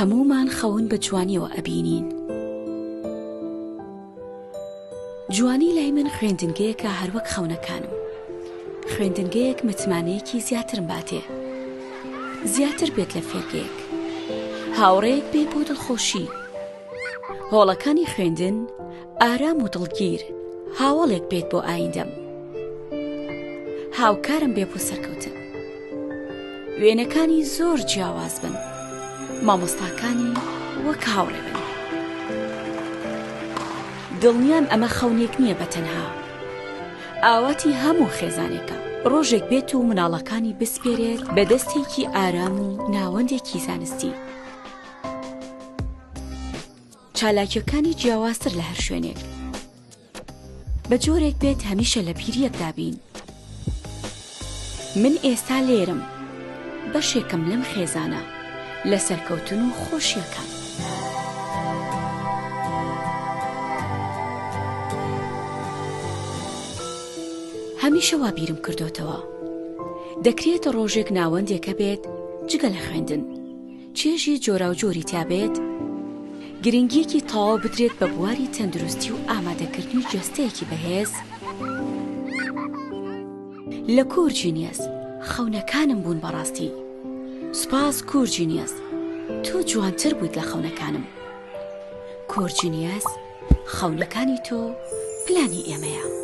هەموومان خەون بە جوانیەوە ئەبینین. جوانی لای من خوێندنگەیەکە هەروەک خەونەکانم. خوێندنگەیەک متمانەیەکی زیاترم باتێ. زیاتر بێت لە فێرگەیەک. هاوڕێیەک بێ بۆ دڵخۆشی. هۆڵەکانی خوێندن ئارام و دڵگیر هاوەڵێک بێت بۆ ئایندەم. هاوکارم بێ بۆ سەرکەوتن. وێنەکانی زۆر جیاواز بن. مامۆستاکانی وەک هاوڕێ بن. دڵنیام ئەمە خەونێک نییە بە تەنها. ئاواتی هەموو خێزانێکە ڕۆژێک بێت و مناڵەکانی بسپێرێت بە دەستێکی ئارام و ناوەندێکی زانستی. چالاکیەکانی جیاوازتر لە هەر شوێنێک. بە جۆرێک بێت هەمیشە لە بیر یەکدا بین. من ئێستا لێرەم، بەشێکم لەم خێزانە، لە سەرکەوتن و خۆشیەکان. هەمیشە وا بیرم کردۆتەوە. دەکرێت ڕۆژێک ناوەندێک هەبێت جگە لە خوێندن. چێژی جۆراوجۆری تیا بێت، گرنگییەکی تەواو بدرێت بە بواری تەندروستی و ئامادەکردنی جەستەیەکی بەهێز، لە کۆرجینیەس خەونەکانم بوون بەڕاستی سوپاس کۆرجینیەس تۆ جوانتر بوویت لە خەونەکانم کۆرجینیەس خەونەکانی تۆ پلانی ئێمەیە.